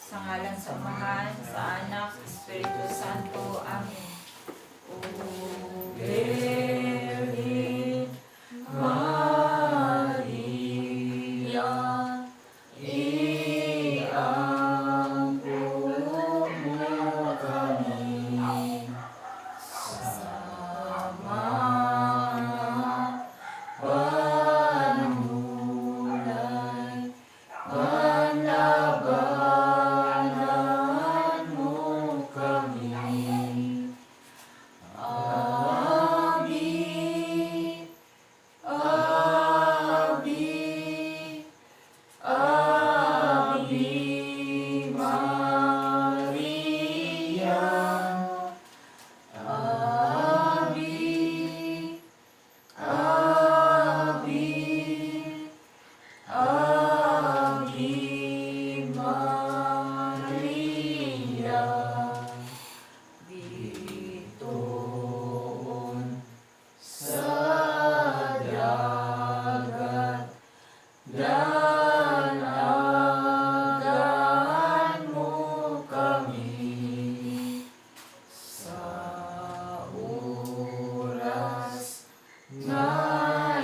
Sa ngalan sa Amahan, sa Anak, Espiritu Santo. Amen. O Virgin Maria, iampo mo kami sa mga panulay, panlabanan mo kami. Ave, Ave, Ave Maria. Ave, Ave, Ave Maria. Bituon sa dagat, danagan mo kami sa oras nga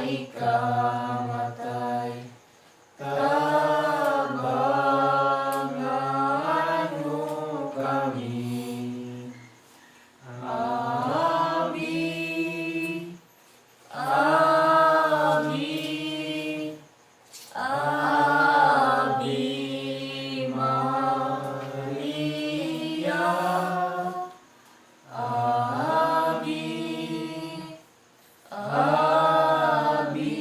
ikamatay. Tabangan mo kami. Ave, Ave, Ave Maria. Ave, Ave,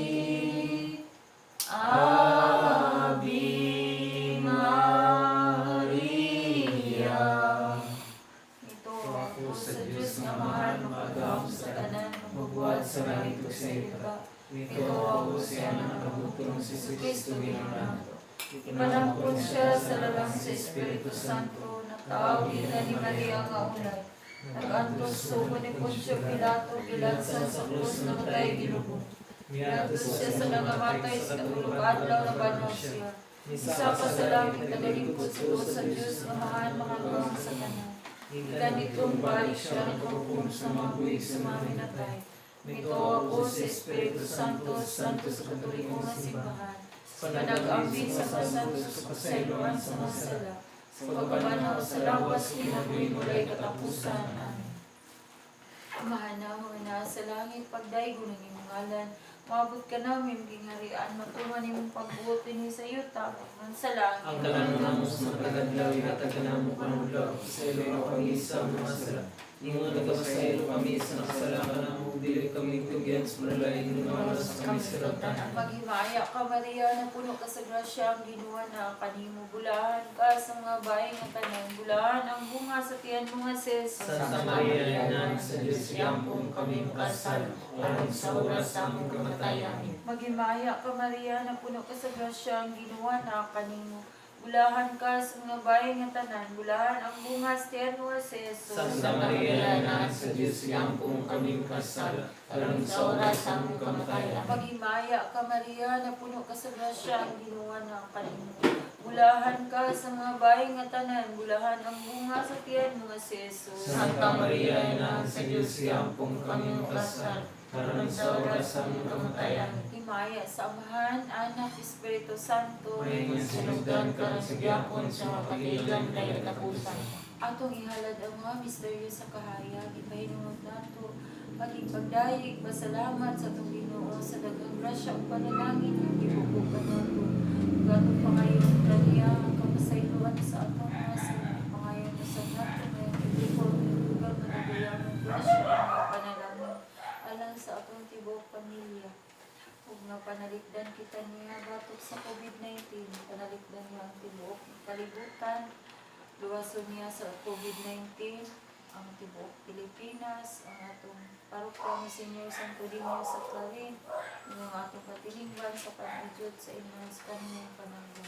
Ave Maria. Mituo ako sa Diyos nga Amahan, makagagahom sa tanan, Magbuhat sa langit ug sa yuta. Mituo ako sa iyang Anak nga bugtong si Kristo, Ginoo nato. Ipanampon siya sa lalang sa Espiritu Santo, natawo gikan ni Maria nga ulay. Nag-antos sugo ni Poncio Pilato, gilansan sa krus, namatay, gilubong. Miantos siya sa nangamatay, sa katulo ka adlaw nabanhaw siya. Misaka sa langit, nagalingkod sa tuod sa Diyos, Amahan, makagagahom sa tanan. Gikan didto mobalik siya nagpahukom sa mga buhi sa mga minatay. Mituo ako sa Espiritu Santo, Santo sa Katoliko nga simbahan, sa panag-ambit sa kasanto, sa pasayloan sa mga sala, sa pagkabanhaw sa lawas, kinabuhi walay katapusan. Amen. Amahan namo nga naa sa langit, pagdaygon ang imong ngalan, moabot kanamo imong gingharian, matuman imong pagbuot dinhi sa yuta, man sa langit. Ang kalanon namo sa matag adlaw ihatag kanamo karong adlaw. Pasayloa kami sa among mga sala, ingon nagapasaylo kami sa nakasala kanamo. Dili kami tugyan sa panalait, luwasa kami sa kalautan. Maghimaya ka, Maria, napuno ka sa grasya, ang Ginoo naa kanimo. Bulahan ka sa mga babae nga tanan, bulahan ang bunga sa tiyan mo nga si Jesus. Santa Maria, Ina sa Diyos, iampo kami makasala, aron sa oras sa among kamatayan. Maghimaya ka, Maria, napuno ka sa grasya, ang Ginoo naa kanimo. Bulahan ka sa mga babae nga tanan, bulahan ang bunga sa tiyan mo nga si Jesus. Santa Maria, Ina sa Diyos, iampo kami makasala, aron sa oras sa among kamatayan. Maghimaya ka, Maria, napuno ka sa grasya, ang Ginoo naa kanimo. Bulahan ka sa mga babae nga tanan, bulahan ang bunga sa tiyan mo nga si Jesus. Santa Maria, Ina sa Diyos, iampo kami makasala, aron sa oras sa among kamatayan. Himaya sa Amahan, Anak, Espiritu Santo. Mahimong sinugdan karon sa gyapon sa mapatigan kay katapusan. Atong ihalad ang mga misteryo sa kahayag, ipahinungod nato maging pagdayeg, pasalamat sa atong Ginoo sa daghang grasya ug panalangin nga gibugog kanato. Ug atong pangayon kaniya ang kapasayloan sa atong mga sala. Pangayon usab nato nga ibukol lugar nga nagayamong grasya ang mga panalangin alang sa atong tibuok pamilya. Ug nga panalikdan kita niya batok sa COVID-19, panalikdan niya ang tibuok kalibutan, luwason niya sa COVID-19 ang tibuok Pilipinas, ang atong parokya ni Señor Santo Niño sa Clarin, ang atong katilingban sa pag-ujod sa inyong sa kanilang panangga.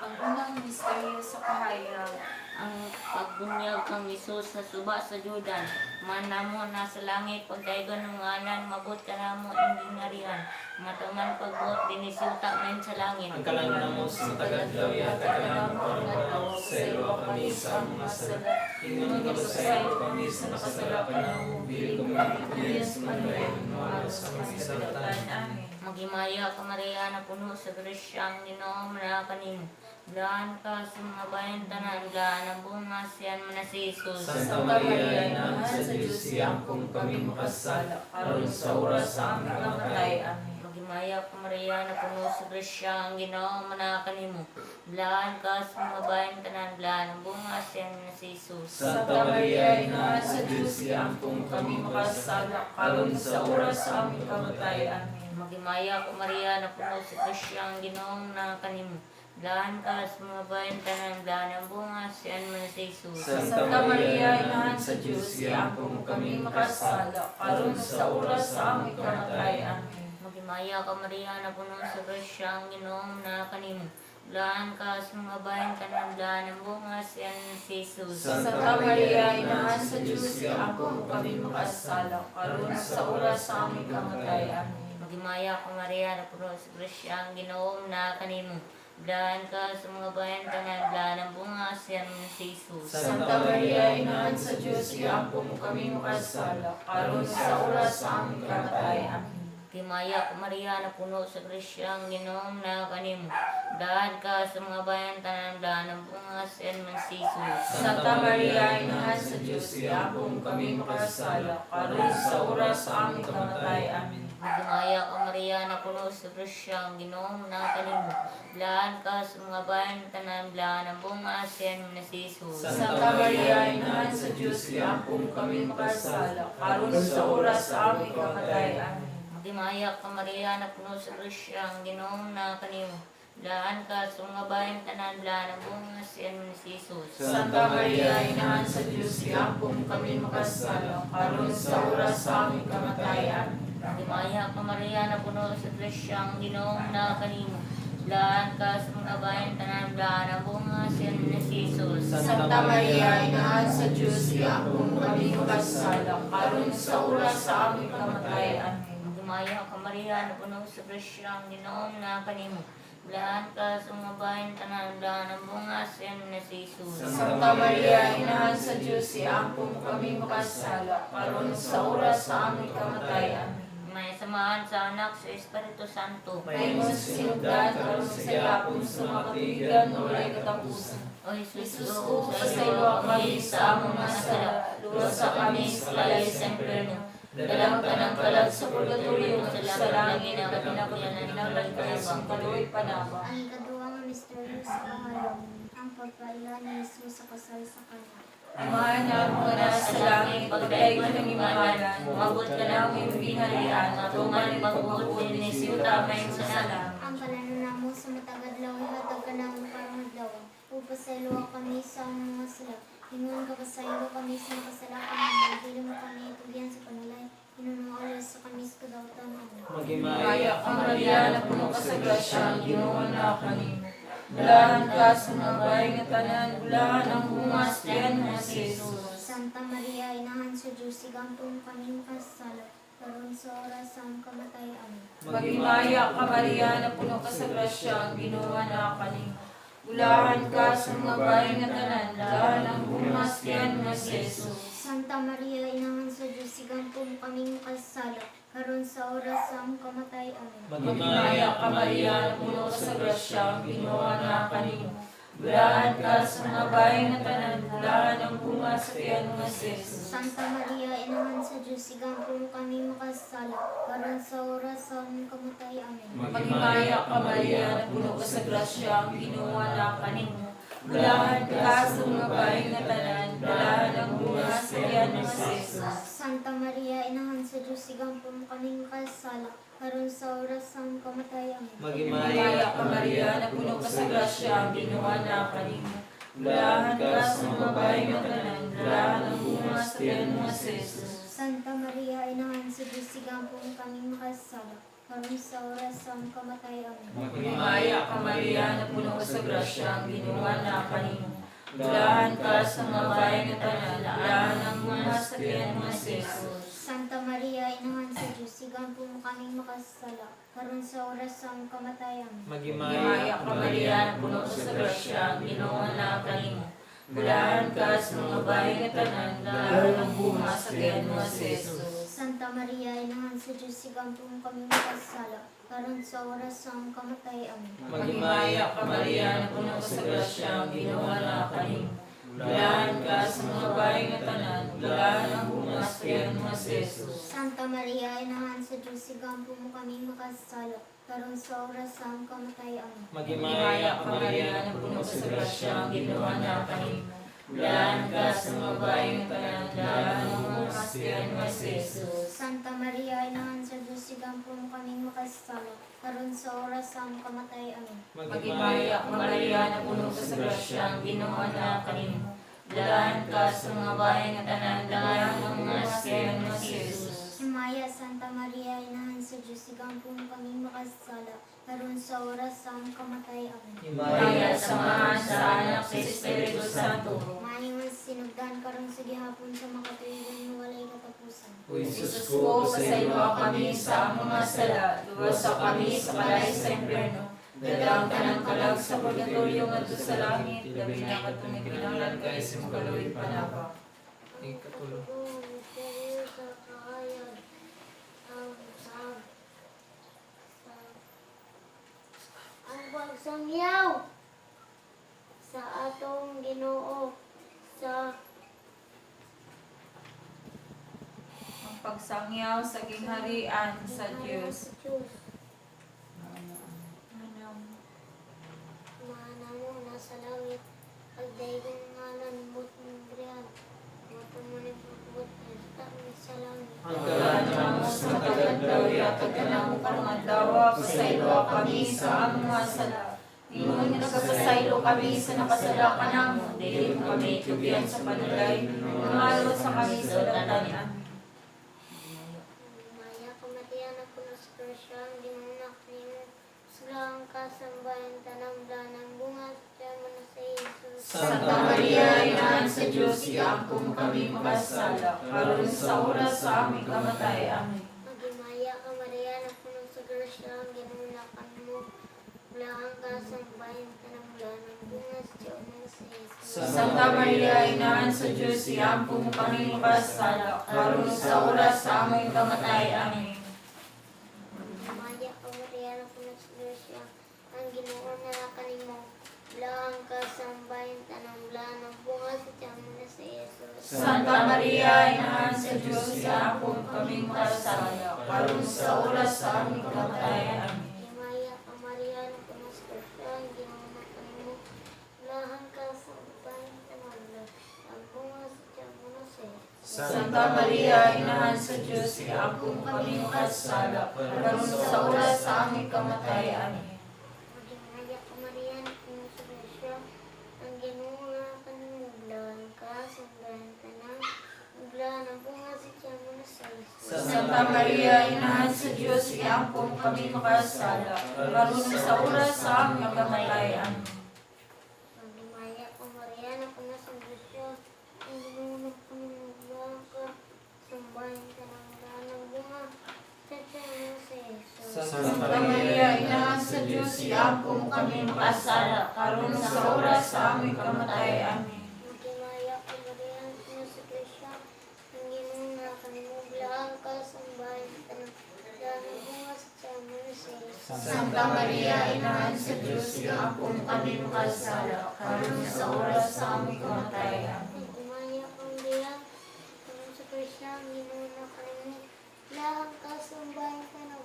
Ang unang misteryo sa kahayag, Ang pagbunyag kang Hesus sa suba sa Jordan. Amahan namo nga naa sa langit, pagdaygon ang imong ngalan, moabot kanamo imong gingharian, matuman pagbuot dinhi sa yuta mahin sa langit. Ang kalan namo sa matag adlaw, ihatag kanamo karong adlaw. Pasayloa kami sa among mga sala. Ingon nga pasaylo kami sa nakasala kanamo. Dili kami tugian sa panulay, hinungwa kami sa kalautan. Amen. Maghimaya ka, Maria, na puno sa grasya, ang Ginoo naa kanimo. Bulahan ka sa mga babaeng tanan, bulahan ang bunga sa tiyan mo na si Jesus. Santa Maria, Inahan sa Diyos, iampo kami makasala, karon sa oras sa aming kamatay. Amen. Maghimaya ka, Maria, na puno sa grasya, ang Ginoo naa kanimo. Bulahan ka sa mga babaeng tanan, bulahan ang bunga sa tiyan mo na si Jesus. Santa Maria, Inahan sa Diyos, iampo kami makasala, karon sa oras sa aming kamatay. Amen. Maghimaya ka, Maria, na puno sa grasya, ang Ginoo naa kanimo. Bulahan ka sa mga babaeng tanan, bulahan ang bunga sa tiyan mo na si Jesus. Santa Maria, Inahan sa Diyos, iampo kami makasala, karon sa oras sa aming kamatay. Amen. Maghimaya ka, Maria, na puno sa grasya, ang Ginoo naa kanimo. Bulahan ka sa mga babaeng tanan, bulahan ang bunga sa tiyan mo na si Jesus. Santa Maria, Inahan sa Diyos, iampo kami makasala, karon sa oras sa aming kamatay. Amen. Maghimaya ka, Maria, na puno sa grasya, ang Ginoo naa kanimo. Bulahan ka sa mga babaeng tanan, bulahan ang bunga sa tiyan mo na si Jesus. Santa Maria, Inahan sa Diyos, iampo mo kami makasala, karon sa oras sa aming kamatay. Amen. Maghimaya ka, Maria, na puno sa grasya, ang Ginoo naa kanimo. Bulahan ka sa mga babaeng tanan, bulahan ang bunga sa tiyan mo na si Jesus. Santa Maria, Inahan sa Diyos, iampo mo kami makasala, karon sa oras sa aming kamatay. Amen. Maghimaya ka, Maria, na puno sa grasya, ang Ginoo naa kanimo. Bulahan ka sa mga babaeng tanan, bulahan ang bunga sa tiyan mo na si Jesus. Santa Maria, Inahan sa Diyos, iampo mo kami makasala, karon sa oras sa aming kamatay. Amen. Maghimaya ka, Maria, na puno sa grasya, ang Ginoo naa kanimo. Bulahan ka sa mga babaeng tanan, bulahan ang bunga sa tiyan mo na si Jesus. Santa Maria, Inahan sa Diyos, iampo mo kami makasala, karon sa oras sa aming kamatay. Amen. Maghimaya ka, Maria, na puno sa grasya, ang Ginoo naa kanimo. Bulahan ka sa mga babaeng tanan, bulahan ang bunga sa tiyan mo na si Jesus. Santa Maria, Inahan sa Diyos, iampo mo kami makasala, karon sa oras sa aming kamatay. Amen. Maghimaya ka, Maria, na puno sa grasya, ang Ginoo naa kanimo. Bulahan ka sa mga babaeng tanan, bulahan ang bunga sa tiyan mo na si Jesus. Santa Maria, Inahan sa Diyos, iampo mo kami makasala, karon sa oras sa aming kamatay. Amen. May samahan sa Anak, sa Espiritu Santo. Ingon sa sinugdan, karon sa gihapon, sa mga katuigan, nga walay katapusan. O Jesus Jesus ko, ko, pasayloa kami sa among mga sala, luwasa kami sa kalayo sa impyerno. Dala ang tanang kalag sa purgatorio, sa langit ang kinahanglan sa kaluoy panabang. Ang ikaduha nga misteryo sa kahalong, ang pagpaila ni Jesus sa kasal sa Kana. Amahan namo nga naa sa langit, pagdaygon ang imong ngalan, moabot kanamo imong gingharian, matuman ang pagbuot dinhi sa yuta mahin sa langit. Ang kalanon namo sa matag adlaw, ihatag kanamo karong adlaw. Ug pasayloa kami sa among mga sala. Ingon nga pasaylo kami sa nakasala kanamo. Dili mo kami tugyan sa panulay. Hinungwa kami sa kadautan. Amen. Maghimaya Maya ka, Maria, na puno ka sa grasya, ang Ginoo naa kanimo. Bulahan ka sa mga babae nga tanan, bulahan ang bunga sa tiyan mo nga si Jesus. Santa Maria, Inahan sa Diyos, igampo mo kami makasala, karon sa oras sa among kamatay. Amen. Maghimaya ka, Maria, na puno ka sa grasya, ang Ginoo naa kanimo. Bulahan ka sa mga babae nga tanan, bulahan ang bunga sa tiyan mo nga si Jesus. Santa Maria, Inahan sa Diyos, igampo mo kami makasala, karon sa oras sa among kamatay. Amen. Maghimaya ka, Maria, na puno ka sa grasya, ang Ginoo naa kanimo. Bulahan ka sa mga babae nga tanan, bulahan ang bunga sa tiyan mo nga si Jesus. Santa Maria, Inahan sa Diyos, igampo mo kami makasala, karon sa oras sa among kamatay. Amen. Maghimaya ka, Maria, na puno ka sa grasya, ang Ginoo naa kanimo. Bulahan ka sa mga babae nga tanan, bulahan ang bunga sa tiyan mo nga si Jesus. Santa Maria, Inahan sa Diyos, igampo mo kami makasala, karon sa oras sa among kamatay. Amen. Maghimaya ka, Maria, na puno ka sa grasya, ang Ginoo naa kanimo. Bulahan ka sa mga babae nga tanan, bulahan ang bunga sa tiyan mo nga si Jesus. Santa Maria, Inahan sa Diyos, igampo mo kami makasala, karon sa oras sa among kamatay. Amen. Maghimaya ka, Maria, na puno ka sa grasya, ang Ginoo naa kanimo. Bulahan ka sa mga babae nga tanan, bulahan ang bunga sa tiyan mo si Jesus. Santa Maria, Inahan sa Diyos, sigampo mo kaming makasala, karon sa oras sa among kamatayan. Himaya ka Maria, puno ka sa grasya, ang Ginoo na kanimo. Bulahan ka sa mga babae nga tanan, bulahan ang bunga sa tiyan mo si Jesus. Santa Maria, Inahan sa Diyos, sigampo mo kaming makasala, karon sa oras sa among kamatayan. Maghimaya ka Maria, puno ka sa grasya, ang Ginoo na kanimo. Bulahan ka sa mga babae nga tanan, bulahan ang bunga sa tiyan mo si Jesus. Santa Maria, Inahan sa Diyos, sigampo mo kaming makasala, karon sa oras sa among kamatayan. Maghimaya ka Maria, puno ka sa grasya, ang Ginoo na kanimo. Bulahan ka sa mga babae nga tanan, bulahan ang bunga sa tiyan mo si Jesus. Santa Maria, Inahan sa Diyos, sigampo mo kaming makasala, karon sa oras sa among kamatayan. Maghimaya ka Maria, puno ka sa grasya, ang Ginoo na kanimo. Bulahan ka sa mga babae nga tanan, bulahan ang bunga sa tiyan mo si Jesus. Himaya, Santa Maria, Inahan sa Diyos, sigampo mo kaming makasala, karon sa oras sa among kamatayan. Himaya sa Amahan, sa Anak, sa Espiritu Santo. Maayong sinugdan karon sa gihapon sa makatuwiran nga walay katapusan. O Jesus Jesus ko, ko, pasayloa kami sa among mga sala, luwasa kami sa kalay sa impyerno. Dalang tanang kalag sa purgatorio ngadto sa langit, labi na katong nagkinahanglan kay sa imong kaluoy panabang. Ikatulo. Misteryo sa kahayag ang ang pagsangyaw sa atong Ginoo sa Ang pagsangyaw sa gingharian sa Dios. Sa Diyos. Maana mo nasa langit, pagdaygon ngalan mo't mumbrihan, matumunib magbut sa langit. Ang kalan Namo sa matagad yatag ka namo karong adlaw, pasayloa kami sa among mga sala. Ingon nga nagapasaylo kami sa nakasala kanamo, dili mo kami tugyan sa panulay, Umalo sa kami sa latan. Amen. Maya kamatian ako na sa grasya, ang ginunak nimo. Sulang ka sambayan tanang blanang bunga, sa mo na sa Jesus. Santa Maria, Inahan sa Diyos, iampo mo kami makasala, karon sa oras sa aming kamatay. Amen. Magimaya ka Maria, napuno sa grasya, ang ginunak nimo. Sulang ka sambayan tanang blanang bunga, sa mo na sa Jesus. Santa Maria, Inahan sa Diyos, iampo mo kami makasala, karon sa oras sa aming kamatay. Amen. Maya ka Maria, napuno sa grasya, ang Ginoo na kanimo. Sulang ka sambayan tanang blanang bunga, sa mo na sa Jesus. Santa Maria, Inahan sa Diyos, iampo mo kami makasala, karon sa oras sa aming kamatay. Amen. Himaya ka Maria, napuno sa grasya, ang Ginoo na kanimo. Lahan ka sa bayan tanang ang bunga sa tiyan mo na sa Jesus. Santa Maria, Inahan sa Diyos, iampo mo kami makasala, karon sa oras sa aming kamatay. Amen. Maghimaya ka Maria, napuno sa grasya, ang Ginoo na kanimo. Lahan ka sa bayan tanang ang bunga sa tiyan mo na sa Jesus. Santa Maria, Inahan sa Diyos, iampo mo kami makasala, karon sa oras sa aming kamatay. Amen. Maghimaya ka Maria, napuno sa grasya, ang Ginoo na kanimo. Lahan ka sa bayan tanang ang bunga sa tiyan mo na sa Jesus. Santa Maria, Inahan sa Diyos, iampo mo kami makasala, karon sa oras sa aming kamatay. Amen. Maghimaya ka Maria, napuno sa grasya, ang Ginoo na kanimo. Lahan ka sa bayan tanang ang bunga sa tiyan mo na sa Jesus. Santa Maria, Inahan sa Diyos, iampo mo kami makasala, karon sa oras sa aming kamatay. Amen. Maghimaya ka Maria, napuno sa grasya, ang Ginoo na kanimo. Lahan ka sa bayan tanang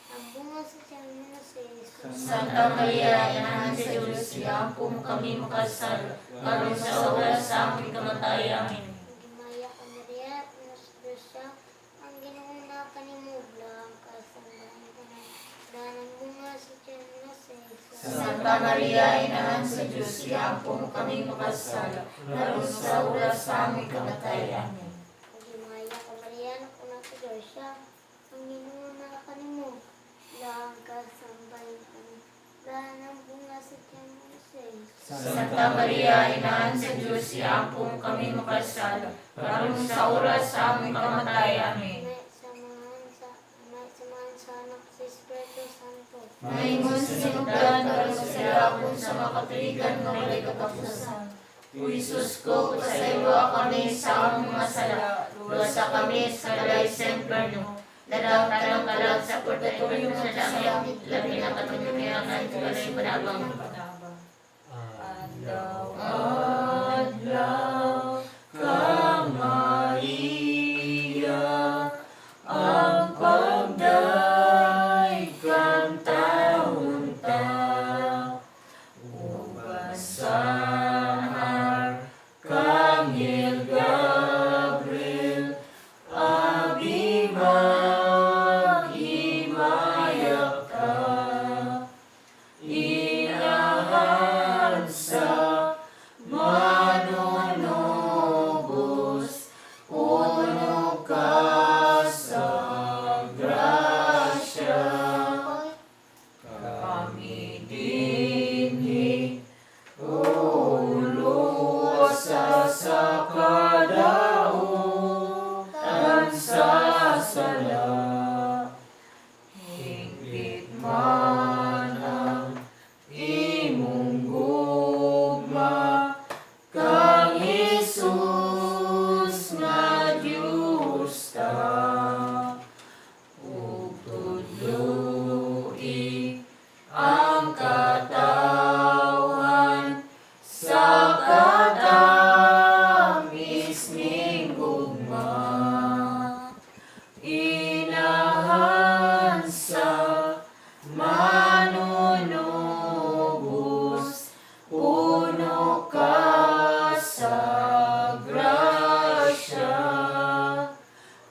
ang bunga sa tiyan mo na sa Jesus. Santa Maria, Inahan sa Diyos, iampo mo kami makasala, karon sa oras sa aming kamatay. Amen. Maghimaya ka Maria, napuno sa grasya, ang Ginoo na kanimo. Lahan ka sa bayan tanang ang bunga sa tiyan mo na sa Jesus. Santa Maria, Inahan sa Diyos, iampo mo kami makasala, karon sa oras sa aming kamatay. Amen. Maghimaya ka Maria, napuno sa grasya, ang Ginoo na kanimo. Lahan ka sa bayan tanang ang bunga sa tiyan mo na sa Jesus. Santa Maria, Inahan sa Diyos, iampong kami makasala, karon sa oras sa aming kamatayan. Amen. Sa Amahan, sa Anak, sa Espiritu Santo. Naingon sa sinugdan, karon sa lakon sa makatuligan nga walay katapusan. O Jesus ko, pasayloa kami sa among mga sala, luwasa kami sa kalay sa impyerno, dalaw tanang kalag sa purgatorio sa langit, labi na katunuyangan, kalay panabang. Adlaw. Adlaw ka Maria, ang pagday kang taon ta, uban sa Arkanghel Gabriel, abi maghimayak ka. Inahan sa manunubos, puno ka sa grasya. Kami dinhi, uluwasa sa kadautan sa sala. Hingpit man ang imong gugma kang Jesus nga Diyos ta, ug tudloi ang katawhan sa katamis ning gugma. Inahan sa manunubos, puno ka sa grasya.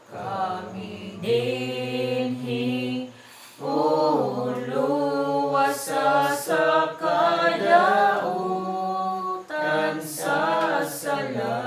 Kami dinhi uluwasa sa kadautan sa sala.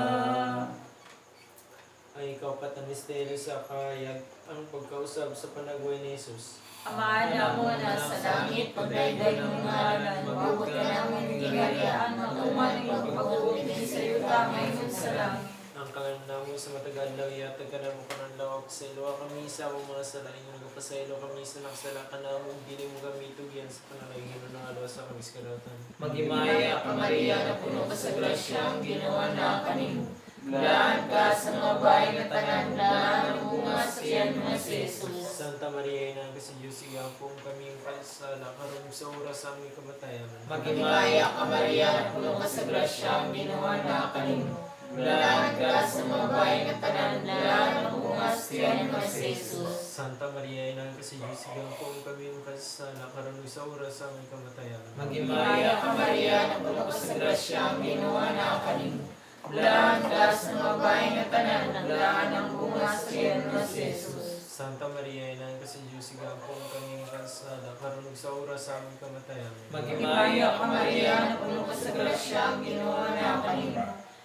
Ang ikaapat na misteryo sa kahayag, ang pagkausab sa panagway ni Jesus. Ama namo na sa langit, pagdayday mong ngalan, maabot ka namon gingharian, matuman ang pagbuot dinhi sa yuta ngayon sa langit. Ang kangan namo sa matag adlaw, ihatag kanamo karon adlaw, pasayloa kami sa among mga sala, ingon nga pasaylo kami sa nakasala kanamo, ug dili mo kami tugyan sa panalay, Ginoo luwasa kami sa kalautan. Maghimaya ka Maria, napuno ka sa grasya, ang Ginoo naa kanimo. Bulahan ka sa mga babae nga tanan, bulahan ang bunga sa tiyan mo nga si Jesus. Santa Maria, Ina sa Diyos, igampong kami kasala karon sa oras sa aming kamatayan. Maghimaya ka Maria, napuno ka sa grasya, ang Ginoo naa kanimo. Bulahan ka sa mga babae nga tanan, bulahan ang bunga sa tiyan mo nga si Jesus. Santa Maria, Ina sa Diyos, igampong kami kasala karon sa oras sa aming kamatayan. Maghimaya ka Maria, napuno ka sa grasya, ang Ginoo naa kanimo. Bulahan ka sa mga babae nga tanan, bulahan ang bunga sa tiyan mo nga si Jesus. Santa Maria, Ina sa Diyos, igampong kami kasala karon sa oras sa aming kamatayan. Maghimaya ka Maria, napuno ka sa grasya, ang Ginoo naa kanimo.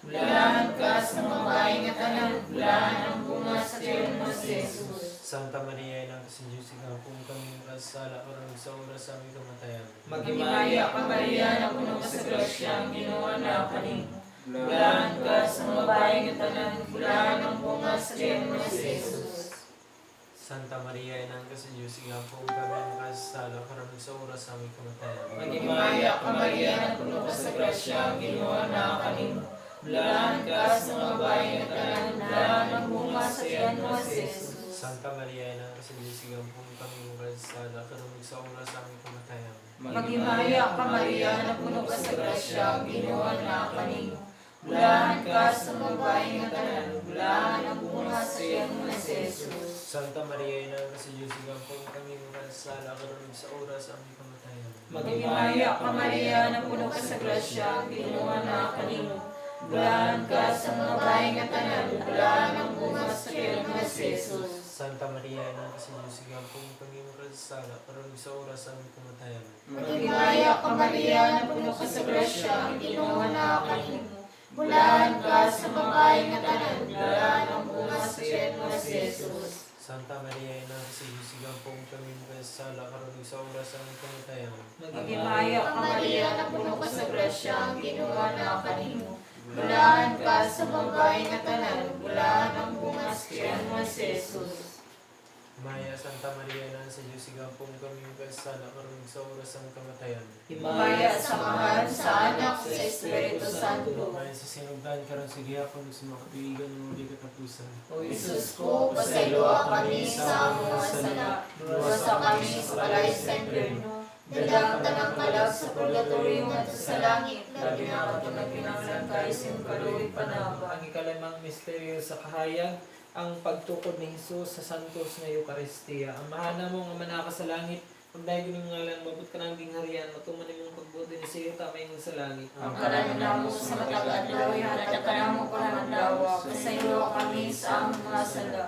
Bulahan ka sa mga babae nga tanan, bulahan ang bunga sa tiyan mo si Jesus. Santa Maria, Ina sa Diyos, igampong kami kasala karon sa oras sa aming kamatayan. Maghimaya ka Maria, napuno ka sa grasya, ang Ginoo naa kanimo. Bulahan ka sa mga babae nga tanan, bulahan ang bunga sa tiyan mo si Jesus. Santa Maria, Ina sa Diyos, igampong kami kasala karon sa oras sa aming kamatayan. Maghimaya ka Maria, napuno ka sa grasya, ang Ginoo naa kanimo. Bulahan ka sa mga babae nga tanan, bulahan ang bunga sa tiyan mo si Jesus. Santa Maria, Ina sa Diyos, igampong kami kasala karon sa oras sa aming kamatayan. Maghimaya ka Maria, napuno ka sa grasya, ang Ginoo naa kanimo. Bulahan ka sa mga babae nga tanan, bulahan ang bunga sa tiyan mo si Jesus. Santa Maria, Ina sa Diyos, igampong kami kasala karon sa oras sa aming kamatayan. Maghimaya ka Maria, napuno ka sa grasya, ang Ginoo naa kanimo. Bulahan ka sa mga babae nga tanan, bulahan ang bunga sa tiyan mo si Jesus. Santa Maria, Ina sa Diyos, igampong kami kasala karon sa oras sa aming kamatayan. Maghimaya ka Maria, napuno ka sa grasya, ang Ginoo naa kanimo. Bulahan ka sa babae nga tanan, bulahan ang bunga sa tiyan mo si Jesus. Santa Maria, Ina sa Diyos, igampo mo kami makasasala karon ug sa oras sa among kamatayan. Maghimaya ka Maria, napuno ka sa grasya, ang Ginoo naa kanimo. Bulahan ka sa babae nga tanan, ug bulahan ang bunga sa tiyan mo si Jesus. Maya Santa Maria, Ina sa Diyos, igampo mo kami makasasala karon ug sa oras sa among kamatayan. Himaya sa Amahan, sa Anak, sa Espiritu Santo. Maya sa sinugdan karon sa gihapon ug sa mga katuigan nga walay katapusan. O Jesus ko, pasayloa kami sa among mga sala, luwasa kami sa kalay sa impyerno, dala ang tanang kalag sa purgatorio ngadto sa langit, labi na katong nagkinahanglan kaayo sa imong kaluoy panaba. Ang ikalimang misteryo sa kahayag, ang pagtukod ni Jesus sa santos nga Eukaristiya. Amahan namo nga manaka sa langit, pagdayon imong ngalan, moabot ka nang gingharian, matuman imong pagbuot dinhi sa yuta mahimong sa langit. Ang kalan namo sa matag adlaw, ihatag kanamo karong adlaw, pasayloa kami sa among mga sala.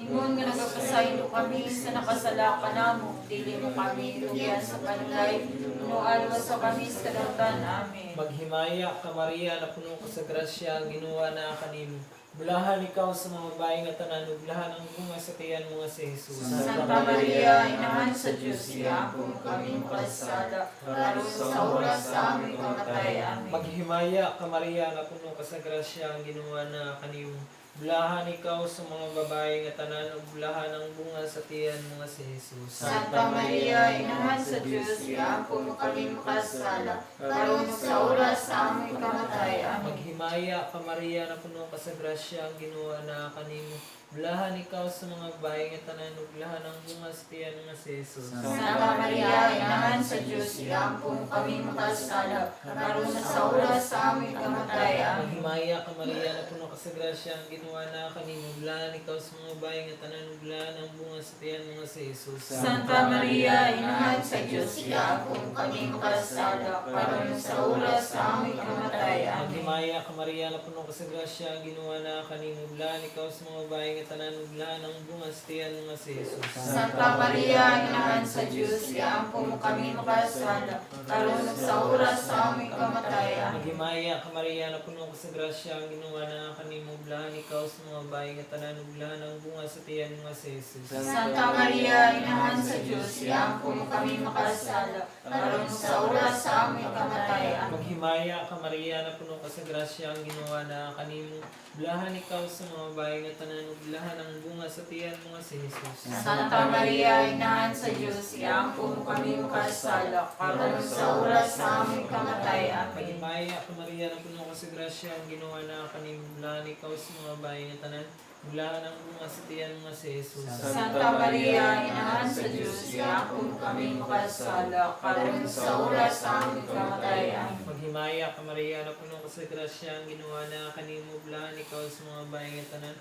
Ingon nga nagapasaylo kami sa nakasala kanamo, dili mo kami tugyan sa panulay, hinuon luwasa kami sa kadautan. Amen. Maghimaya ka Maria, napuno ka sa grasya, ang Ginoo naa kanimo. Bulahan ikaw sa mga babae nga tanan, ug bulahan ang bunga sa tiyan mo nga si Jesus. Santa Maria, Inahan sa Diyos, iampo mo kami makasala, karon sa oras sa aming kamatay. Amen. Maghimaya ka Maria, napuno ka sa grasya, ang Ginoo naa kanimo. Bulahan ikaw sa mga babae nga tanan, ug bulahan ang bunga sa tiyan mo nga si Jesus. Santa Maria, Inahan sa Diyos, iampo mo kami makasala, karon sa oras sa aming kamatay. Amen. Maghimaya ka Maria, napuno ka sa grasya, ang Ginoo naa kanimo. Bulahan ikaw sa mga babae nga tanan, ug bulahan ang bunga sa tiyan mo nga si Jesus. Santa Maria, Inahan sa Diyos, iampo mo kami makasala, karon sa oras sa aming kamatay. Amen. Maghimaya ka Maria, napuno ka sa grasya, ang Ginoo naa kanimo. Bulahan ikaw sa mga babae nga tanan, ug bulahan ang bunga sa tiyan mo nga si Jesus. Santa Maria, Inahan sa Diyos, iampo mo kami makasala, karon sa oras sa aming kamatay. Amen. Maghimaya ka Maria, napuno ka sa grasya, ang Ginoo naa kanimo. Bulahan ikaw sa mga babae nga tanan, ug bulahan ang bunga sa tiyan mo nga si Jesus. Santa Maria, Inahan sa Diyos, iampo mo kami makasala, karon sa oras sa aming kamatay. Amen. Maghimaya ka Maria, napuno ka sa grasya, ang Ginoo naa kanimo. Bulahan ikaw sa mga babae nga tanan, ug bulahan ang bunga sa tiyan mo nga si Jesus. Santa Maria, Inahan sa Diyos, iampo mo kami makasala, karon sa oras sa aming kamatay. Amen. Maghimaya ka Maria, napuno ka sa grasya, ang Ginoo naa kanimo. Bulahan ikaw sa mga babae nga tanan, ug bulahan ang bunga sa tiyan mo nga si Jesus. Santa Maria, Inahan sa Diyos, iampo mo kami makasala, karon sa oras sa aming kamatay. Amen. Maghimaya ka Maria, napuno ka sa grasya, ang Ginoo naa kanimo. Bulahan ikaw sa mga babae nga tanan, bulahan ang bunga sa tiyan mo nga si Jesus. Santa Maria, Inahan sa Diyos, iampo mo kami makasala, karon sa oras sa aming kamatay. Amen. Maghimaya ka Maria, napuno ka sa grasya, ang Ginoo naa kanimo. Bulahan ikaw sa mga babae nga tanan,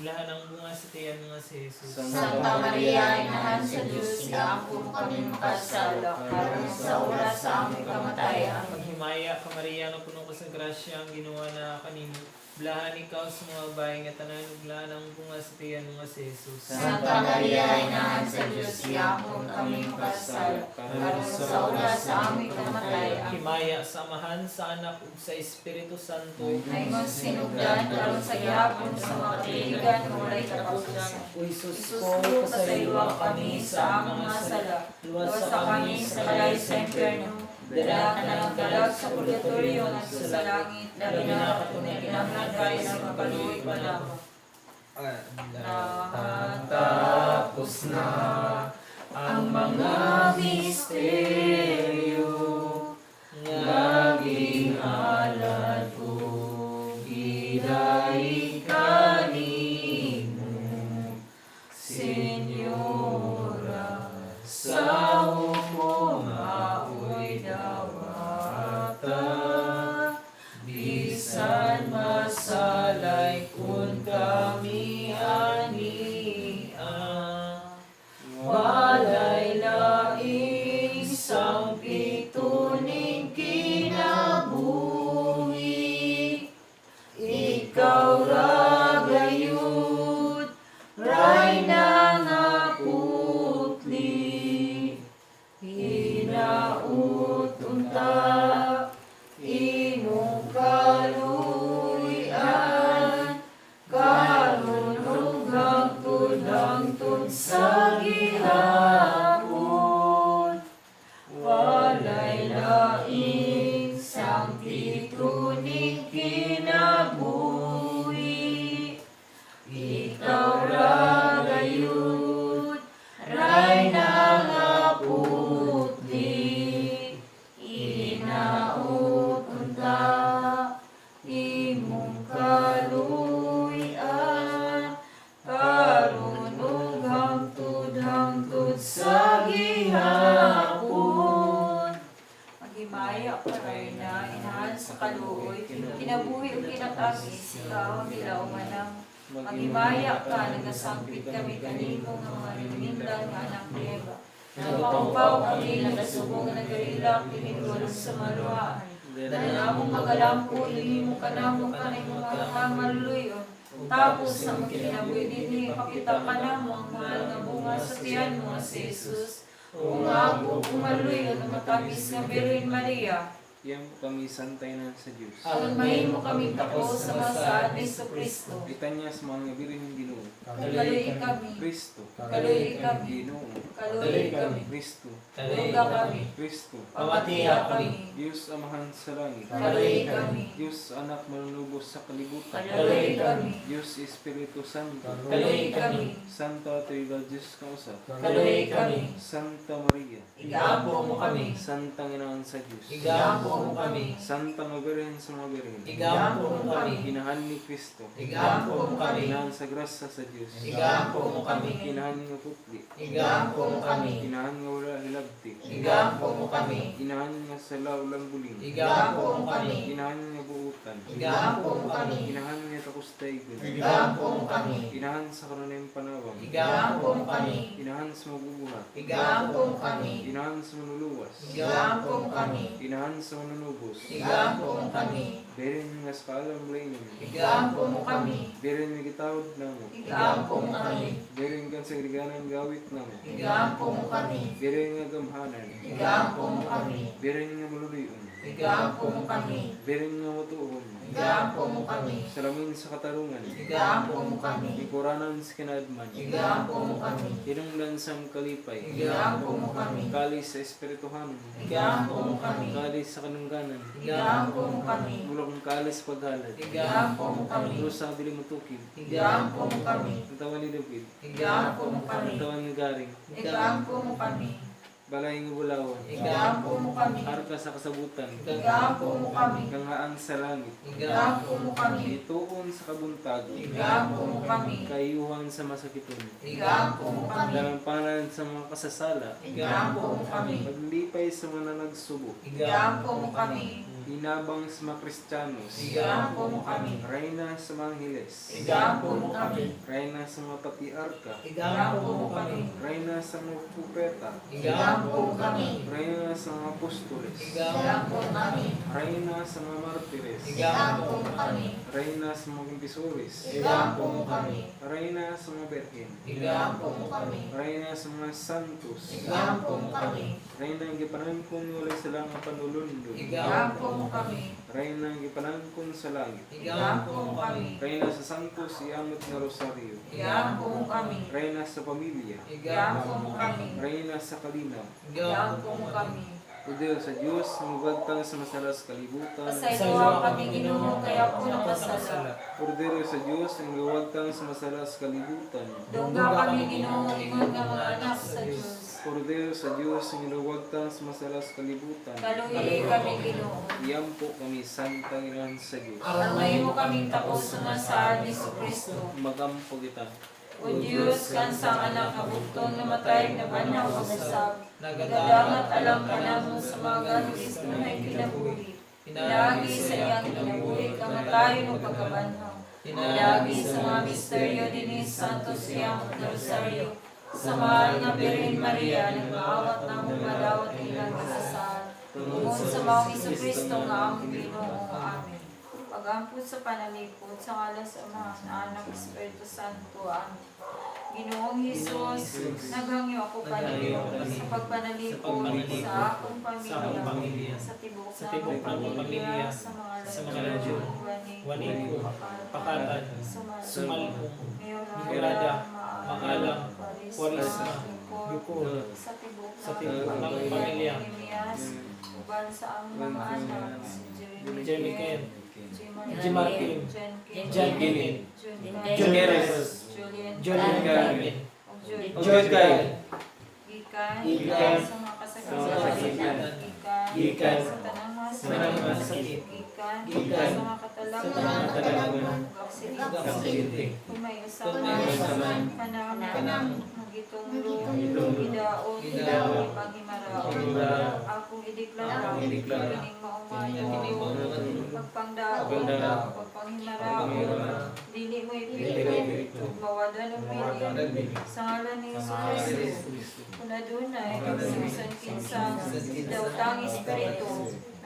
bulahan ang bunga sa tiyan mo nga si Jesus. Santa Maria, Inahan sa Diyos, iampo mo kami makasala, karon sa oras sa aming kamatay. Amen. Maghimaya ka Maria, napuno ka sa grasya, ang Ginoo naa kanimo. Bulahan ikaw sa mga babae nga tanan, ug bulahan ang bunga sa tiyan mo nga si Jesus. Santa Maria, Inahan sa Diyos, iampo mo kami makasala, karon sa oras sa aming kamatay. Amen. Himaya sa Amahan, sa Anak ug sa Espiritu Santo. Ingon sinugdan, karon sa gihapon sa mga katuigan, walay katapusan. O Jesus Jesus ko, ko, pasayloa pasayloa kami sa among mga sala. Luwasa kami sa kalay sa impyerno, dala tanang kalag sa purgatorio ngadto sa langit, labi na katong nagkinahanglan kaayo sa imong kaluoy panaba. Natapos na ang mga misteryo nga gihalad ko gidaig kanimo, Senyora, sa ko maoy dawata, bisan masalay kun kami ania, walay laing sang Tuning kinabuhi. Ikaw ra gayud, Rayna nga putli, Hinaot unta imong kaluy-an, karon ug hangtod hangtod sa gihapon. Maghimaya ka, Reyna, inahan sa kaluoy, kinabuhi ug kinatagis, ikaw ang gilauman ng. Maghimaya ka, nagasangpit kami kanimo nga mga lumindang nga anak ni Eva. Nagapaupaw kami, nagasubong nga nagarilak, pinigulog sa maluhaan. Dahil among magalampo, inimo ka namo kanay mga kamaluyon. Tapos sa mga kinabuhi dinhi, pakita ka namo ang mahal nga bunga sa tiyan mo, si Jesus. O nga ako kumaluyon, matamis nga Birhen Maria. Iyang kami santay na sa Diyos. Aron mahimo kami takos sa mga saad ni Kristo. Litanya sa mga birheng Ginoo. Kaluoy kami. Kristo. Kaluoy kami. Ginoo. Kaluoy kami. Kristo. Dungga kami. Kristo. Pamatiya kami. Diyos Amahan sa langit. Kaluoy kami. Diyos Anak manunubos sa kalibutan. Kaluoy kami. Diyos Espiritu Santo. Kaluoy kami. Santa Trinidad Diyos kausa. Kaluoy kami. Santa Maria. Igaampo mo kami. Santa Nginaon sa Diyos. Igaampo mo kami. Santa nga Birhen sa mga birhen. Igaampo mo kami. Inahan ni Kristo. Igaampo mo kami. Inahan sa grasya sa Diyos. Igaampo mo kami. Inahan nga putli. Igaampo mo kami. Inahan nga wala hilabti. Igaampo mo kami. Inahan nga sala ulang buling. Igaampo mo kami. Inahan nga buutan. Igaampo mo kami. Inahan nga takos daigon. Igaampo mo kami. Inahan sa kanunayang panawang. Igaampo mo kami. Inahan sa mabubuhat. Igaampo mo kami. Inahan sa manuluwas. Igaampo mo kami. Inahan sa manunubos. Igaampo mo kami. Beren nga sa kaalam laingon. Igaampo mo kami. Beren nga gitawod namo. Igaampo mo kami. Beren kan sa griganan gawit namo. Igaampo mo kami. Beren nga gamhanan. Igaampo mo kami. Beren nga maluluyon. Igaampo mo kami. Beren nga matuon. Igaampo mo kami. Salamin sa katarungan. Igaampo mo kami. Ikuranan sa kinaadman. Igaampo mo kami. Hinungdan sa kalipay. Igaampo mo kami. Kalis sa espirituhanon. Igaampo mo kami. Kalis sa kanungganan. Igaampo mo kami. Mulakong kalis sa paghalad. Igaampo mo kami. Krus sa dili matukib. Igaampo mo kami. Ang tawa ni David. Igaampo mo kami. Ang tawa ni Garing. Igaampo mo kami. Balay nga bulawan. Igaampo mo kami. Arka sa kasabutan. Igaampo mo kami. Kanghaan sa langit. Igaampo mo kami. Ituon sa kabuntag. Igaampo mo kami. Kayuhan sa masakiton. Igaampo mo kami. Dalampanan sa mga kasasala. Igaampo mo kami. Paglipay sa mga nagsubo. Igaampo mo kami. Hinabang sa mga Kristiyanos. Igaampo mo kami. Reyna sa mga Angeles. Igaampo mo kami. Reyna sa mga patriarka. Igaampo mo kami. Reyna sa mga propeta. Igaampo Igaampo mo kami. Reyna sa mga apostoles. Igaampo mo kami. Reyna sa mga martires. Igaampo mo kami. Reyna sa mga kumpisores. Igaampo mo kami. Reyna sa mga berhen. Igaampo mo kami. Reyna sa mga santos. Igaampo mo kami. Reyna ang gipanangkon walay sala nga panulundo. Igaampo mo kami. Reyna ang gipanangkon sa langit. Igaampo mo kami. Reyna sa santos iamot nga rosaryo. Igaampo mo kami. Reyna sa pamilya. Igaampo mo kami. Reyna sa kalinaw. Igaampo mo kami. O Diyos sa Diyos, mugagtang sa masalas kalibutan. Pasayloa kami, Ginoo, kaya ako nakasala. Ordero sa Diyos, ang gawagtang sa masalas kalibutan. Dungga kami, Ginoo, ingon nga mga anak sa Diyos. Ordero sa Diyos, ang gawagtang sa masalas kalibutan. Kaluhi kami, Ginoo. Iyampo kami, Santa Inahan sa Diyos. Aron mahimo kaming takos sa masaad ni Kristo. Magampo kita. O Diyos, kansang anak nga bugtong namatay na banhaw o usab. Nagadangat alam ka namo sa mga ganulis na may kinabuhi. Pinagi sa iyang kinabuhi, kamatayon o pagkabanhaw. Pinagi sa mga misteryo din ni Santo Siyang Rosario. Sa mahal nga Birhen Maria, nagmaawat namong madawat ilang kasasal. Tungod sa maong Iso Kristo nga among Ginoo. Amen. Pag-ampot sa panalipod, sa ngalan sa Ama, sa Anak, Espiritu Santo. Amen. Ginoong Hesus, naghangyo ako kanimo sa pagpanalipod sa akong pamilya, sa tibuok sa tibuok namong namong pamilya, sa mga sa mga radyo, Waniko, Waniko, Pakatan, Pakatan, Sumalpong, Sumalpong, Mihurada, Mihurada, Maalam, Maalam, Kwarisma, Kwarisma, Bukol, Bukol, sa tibuok sa tibuok namong namong pamilya, Nehemias, uban sa among mga anak, si Jeremy Ken, G. G. Martin, John Ken, John Kenneth, John John Kyle, Carlos, Julian Julian Kyle, Carmen, ug Jude Jude Kyle. Gikan, Gikan, sa mga sa mga kasakitan, kasakitan, gikan, gikan, sa tanang mga sa tanang mga sakit, sakit, gikan, gikan, sa mga katalagman, sa mga katalagman, ug aksidente. ug aksidente. Kung may Kung may usaman, kanamo, kanamo, magitunglo, magitunglo, gidaot, gidaot, ipanghimarao, ipanghimarao, akong ideklara, akong ideklara, kining maong mga kining maong mga tinuod, pagpangdaot, pagpangdaot, pagpanghimarao, pagpanghimarao, dili mo dili mo ipilito, ipilito, mawadan og mawadan og bili, bili, sa ngalan ni sa ngalan ni Hesus Jesu Kristo, Kristo, kung adunay kung adunay, bisan kinsa bisan kinsa, dawtang espiritu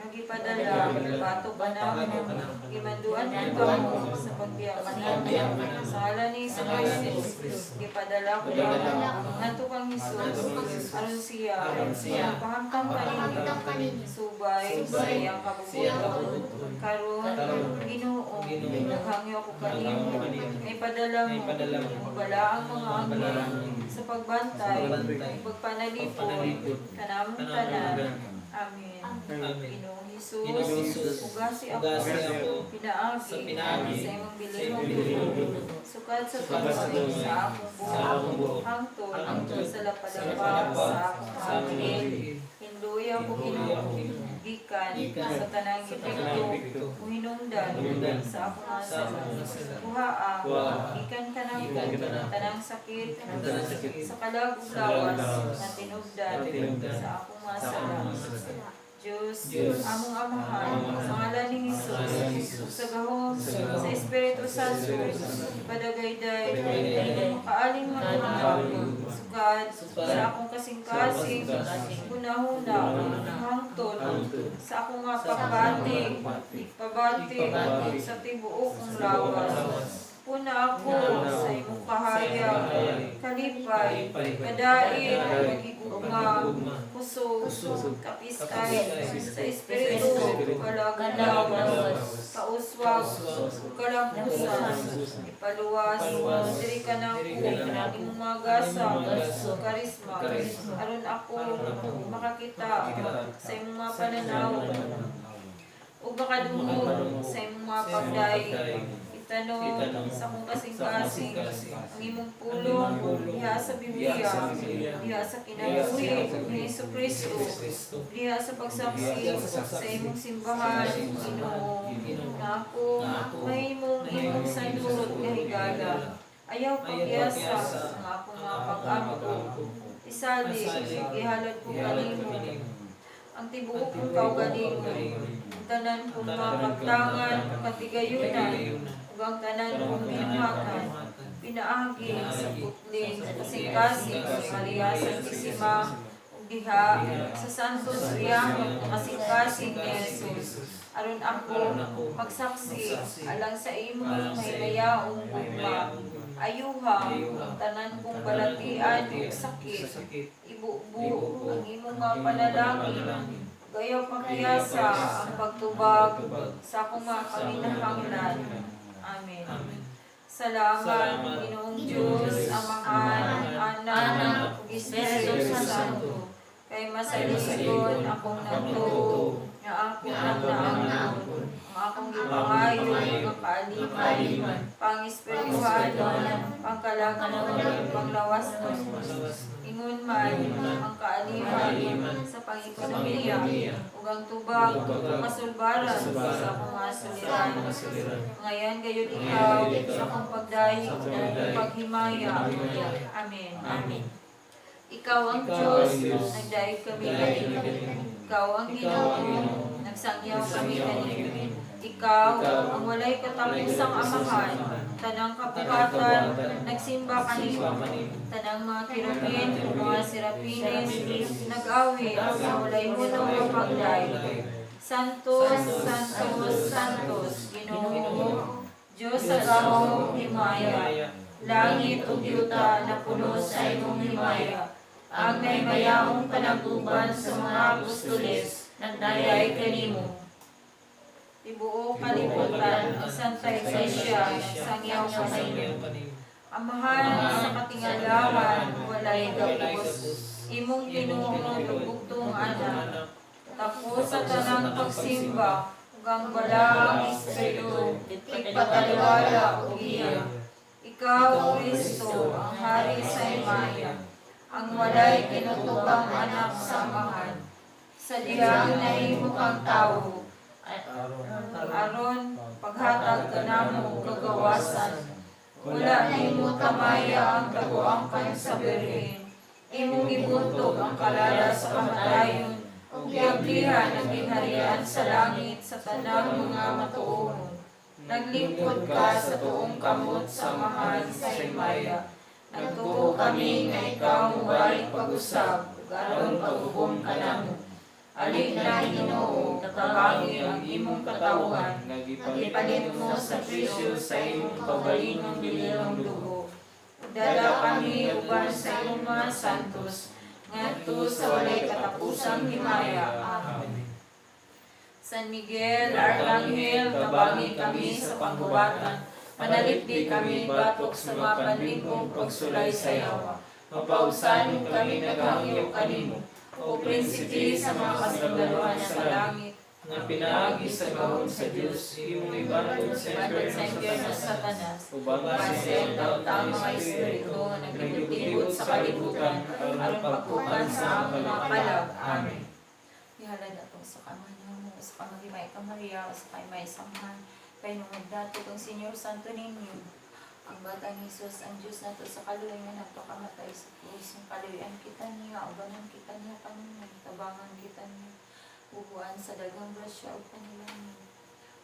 nagipadala batok batok kanamo kanamo, gimanduan ko gimanduan kamo ko sa pagbiya sa kanamo pagbiya kanamo, sa ngalan ni sa ngalan ni Hesus Jesu Kristo, gipadala ko gipadala kamo ko ngadto kang Hesus ngadto kang Hesus, aron siya aron siya, pahamtang Pahamtang kanini kanini, subay sa subay iyang sa iyang kabubut-on kabubut-on. karon Karon, Ginoo, Ginoo, naghangyo ko naghangyo kanimo ko kanimo, may padala mo may padala mo, ang balaang mga ang anghel balaang anghel, sa pagbantay, sa pagbantay, pagpanalipod, pagpanalipod, kanamong kanamong tanan. tanan. Amen. Amen. Ginoong Hesus, Ginoong Hesus, ugasi ako, ugasi ako pinaagi, sa pinaagi, sa imong sa imong bilihong bilihong dugo, sukad sa sukad sa tumoy tumoy, sa akong sa akong buhok, buhok, hangtod, hangtod, sa sa lapalapa, lapalapa, sa akong sa akong hangin, hangin. hinluya ko Hinluya ko Ginoo, Ginoo, gikan, gikan, sa tanang sa tanang epekto, epekto, uhinungdan, uhinungdan, sa akong mga sa akong sala. mga sala. Kuhaa, Kuhaa, gikan kanako, gikan kanako, tanang sakit, tanang sakit, sa kalag ug sa kalag ug lawas, lawas, nga tinubdan, nga tinubdan, sa akong mga sa akong sala. mga sala. Diyos, Diyos, among amahan, among sa ngalan ni sa Jesus, ngalan ni Jesus, sa gahom, sa gahom, sa Espiritu sa Santo, Espiritu Santo, padagayday, padagayday, makaaling makaaling mga sukad, sukad, sa akong kasing-kasing, sa akong kasing-kasing, hunahuna, hunahuna, hangtod, hangtod, sa akong mga sa akong mga pagbati, pagpati, pabati, pabati, sa tibuok kong sa tibuok kong lawas. lawas. Puna ako Puna ako sa imong sa kahayag, imong kahayag, kalipay, kalipay, kadaig, kadaig, pagigugma, pagigugma, kusog, kusog, kapiskay, kapiskay, sa espiritu, sa espiritu, kalag kalag lawas, lawas, kauswag, kauswag, kalampusan, kalampusan, ipaluwas, ipaluwas, diri ka na diri ako, ka na ako, imong mga gasa, imong mga gasa, karisma, karisma, aron ako, aron ako, makakita, makakita, sa imong mga sa imong pananaw, mga pananaw, ug makadungog makadungog sa imong mga sa imong pagdaig, pagdaig, itanong itanong sa akong sa akong kasing-kasing, kasing-kasing, ang imong ang pulong, imong pulong, diha sa diha Biblia, sa Biblia, diha sa diha sa kinabuhi kinabuhi ni Hesus Kristo, Jesu Kristo, diha sa pagsaksi diha sa sa pagsaksi imong simbahan, sa imong simbahan, Ginoo, Ginoo, na ako na ako mahimong imong mahimong sandurot imong nga higala. Ayaw ayaw pagyasa pagyasa ang akong ang mga akong mga pag-ampo. pag-ampo. Isali, Isali, gihalad ko gihalad ko kanimo kanimo, ang tibuok ang kong tibuok kong kaugalingon, kaugalingon, ang tanan kong ang mga tanan kong kaptangan, kaptangan, katigayunan, katigayunan, ug ang tanan ang kong tanan kong binuhatan, binuhatan, pinaagi sa pinaagi putling, sa putling, kasing-kasing, sa kasing-kasing, Maria Santissima, ug diha sa Santos sa Riyahon, Santos kasing-kasing ni kasing Jesus. Jesus, Aron ako aron ako magsaksi magsaksi, alang sa imong alang sa mahimayaong imong gugma. mahimayaong gugma. Ayuha Ayuha ang tanan kong ang tanan kong balatian ug balatian sakit. sa sakit, Ibubo ibubo ang imong ang mga imong mga panalangin. panalangin, Gayaw gayaw pagyasa pagyasa ang pagtubag ang pagtubag sa akong mga sa akong mga panginahanglan. panginahanglan. Amen. Amen. Salamat, Salamat, Ginoong Ginoong Diyos, Diyos, Amahan, Amahan, Anak, Anak, ug Espiritu Espiritu Santo. Santo. Kay Kay masaligon masaligon akong akong nagtuo nagtuo, nga ako nga ang ako ang naangkon, naangkon, ang akong ang akong gipangayo gipangayo, nga kaaliman, kaaliman, pang-espirituhanon, pangkalaganon, panglawasnon. panglawas, Ingon man Ingon man ang kaaliman kaaliman sa sa pang-ekonomiya pang-ekonomiya, ug ang tubag ug ang tubag kasulbaran sa kasulbaran akong mga sa suliran. akong mga suliran. Ngayon gayud Ngayon ikaw gayud ikaw sa akong pagdayeg sa akong ug pagdayeg paghimaya. ug paghimaya. Amen. Amen. Ikaw ang Ikaw Diyos, ang Diyos, nagdayeg kami nagdayeg kanimo. kami kanimo. Ikaw ang Ikaw Ginoo, ang Ginoo, nagsangyaw kami nagsangyaw kami kanimo. kanimo. Ikaw Ikaw ang walay walay katapusang katapusang amahan, amahan, tanang tanang kabuhatan, kabuhatan, nagsimba nagsimba kanimo. kanimo. Tanang mga kerubin, Tanang mga kerubin, serapines, serapines, nag-awit sa walay sa hunong walay nga hunong pagdayeg. pagdayeg. Santos, Santos, Santos, Santos, Santos, Ginoo, Ginoo, Diyos sa Diyos sa gahom gahom himaya, himaya, langit ug yuta napuno sa imong himaya. Ang nahimayaong panaguban sa mga apostoles, nagdayay kanimo. Tibuok kalibutan, ang Santa Iglesia, sangyaw kanimo. sangyaw kanimo. Amahan sa katingalahan, walay Walay gapos. gapos. Imong Imong tinuod tinuod ug bugtong ug anak. anak, Tapos sa tanang pagsimba, Ug ang Balaang Espiritu, tigpataliwala ug iya. Ikaw, Kristo, ang hari sa himaya, ang walay kinutubang anak sa Amahan. Sa dihang nahimo kang tawo, aron paghatag kanamo og kagawasan. Wala nimo tamaya ang kaguangkan sa birhen. Imong gibuntog ang kalala sa kamatayon ug giablihan ang gingharian sa langit sa tanang mga matuoron. Naglingkod ka sa tuong kamot sa Amahan sa himaya. Nagtuo kami nga ikaw mobalik pag-usab ug aron pag-ubom kanamo. Ali na, Ginoo, tabangi ang imong katawhan. Gipalit mo sa presyo sa imong kaugalingong bilihong dugo. Dala kami uban sa imong mga santos ngadto sa walay katapusang himaya. Amen. San Miguel Arcangel, tabangi kami sa panggubatan. Panalipdi kami batok sa mga panlingkong pagsulay sa yawa. Mapausanon kami naghangyo kanimo, o prinsipe sa mga kasundaluhan sa langit, Nga pinaagi sa gahom sa Dios, imong ibanton sa Batod sa impyerno impyerno sa sa Satanas. Satanas, Uban uban sa sa iyong taong mga espiritu, nagtibot sa kalibutan, aron pagkupan sa among mga kalag. Amen. Ihalad atong sa kamanamo, sa kamagimay ka Maria, sa kay may samhan, kay nungod nato kang Senyor Santo Niño. Ang bata ni Jesus, ang Diyos nato sa kaluoy nga nagpakamatay sa krus, ang kaluoyan kita niya, ubanan kita niya kanina, tabangan kita niya, bubuan sa dagang grasya ug panalangin.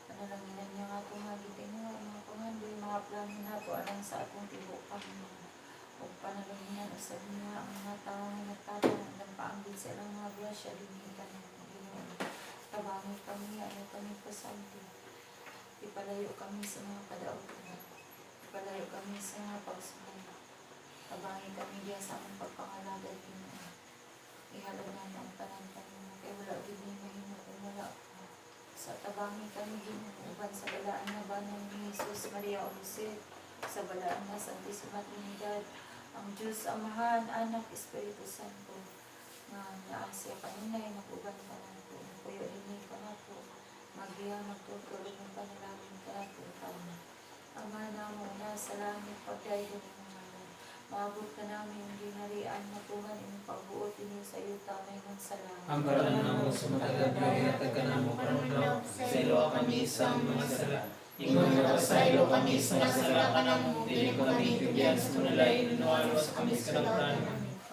Panalanginan niya nga itong mga gitingo, mga pangandoy, mga plano nato alang sa atong tibuok kahimang. Ug panalanginan usab niya ang mga tawo nga nagtabang ug nagpaambit sa ilang mga grasya dinhi kanimo, Ginoo. Tabangi kami, ano kami pasanti. Ipalayo kami sa mga kadautan. Ipalayo kami sa mga pagsuway. Tabangi kami diya sa among pagpangalagad, Ginoo. Ihalad namo ang tanan kanimo kay wala gid ni mahimo kung wala ka. Sa tabangi kami, Ginoo, uban sa balaan nga banal ni Jesus, Maria o Jose, sa balaan nga Santisima Trinidad, ang Diyos Amahan, Anak, Espiritu Santo, nga naa siya kanunay nag-uban kanato, mupuyo dinhi kanato, magiya magtutulog ng panalangin kanato taon. Ama namo na sa langit, pagdaygon imong ngalan. Maabot ka namin ang gingharian, matuman imong pagbuot dinhi sa yuta maingon sa langit. Ang kalan namo sa matagad na ihatag ka namo karong adlaw. Pasayloa kami sa among mga sala. Ingon nga pasaylo kami sa mga sala kanamo. Dili mo kami tugyan sa panulay, inuwalos kami sa kalautan.